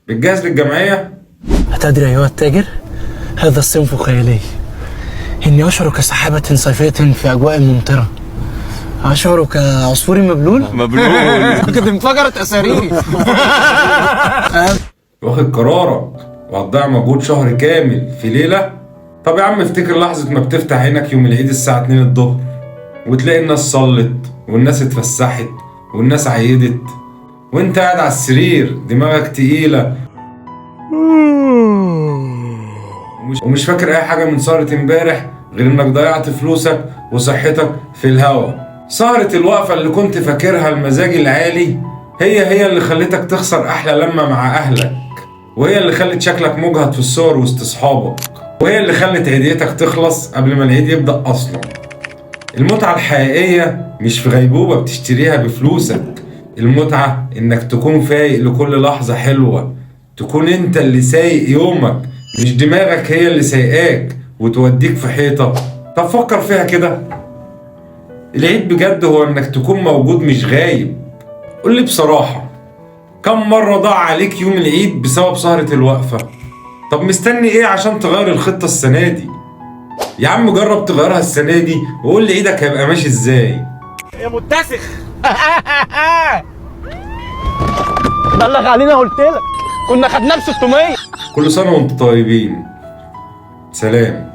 بتجهز للجمعية؟ أتدري أيها التاجر، هذا الصنف خيالي. إني أشعر كسحابة صيفية في أجواء ممطرة. أشعر كعصفور مبلول مبلول. قد انفجرت أساريري. واخد قرارك وهتضيع مجهود شهر كامل في ليلة؟ طب يا عم افتكر لحظة ما بتفتح عينك يوم العيد الساعة 2 الظهر وتلاقي الناس صلت والناس اتفسحت والناس عيدت، وانت قاعد على السرير دماغك تقيلة ومش فاكر اي حاجة من سهرة امبارح غير انك ضيعت فلوسك وصحتك في الهوا. سهرة الوقفة اللي كنت فاكرها المزاج العالي هي اللي خلتك تخسر احلى لمة مع اهلك، وهي اللي خلت شكلك مجهد في الصور وسط اصحابك، وهي اللي خلت عيديتك تخلص قبل ما العيد يبدأ اصلا. المتعة الحقيقية مش في غيبوبة بتشتريها بفلوسك، المتعة انك تكون فايق لكل لحظة حلوة، تكون انت اللي سايق يومك مش دماغك هي اللي سايقاك وتوديك في حيطة. طب فكر فيها كده، العيد بجد هو انك تكون موجود مش غايب. قولي بصراحة، كم مرة ضاع عليك يوم العيد بسبب سهرة الوقفة؟ طب مستني ايه عشان تغير الخطة السنة دي؟ يا عم جرب تغيرها السنة دي وقول لي عيدك هيبقى ماشي ازاي. يا متسخ. بلغ علينا، قلت لك كنا خدناه ب 600. كل سنة وانتم طيبين. سلام.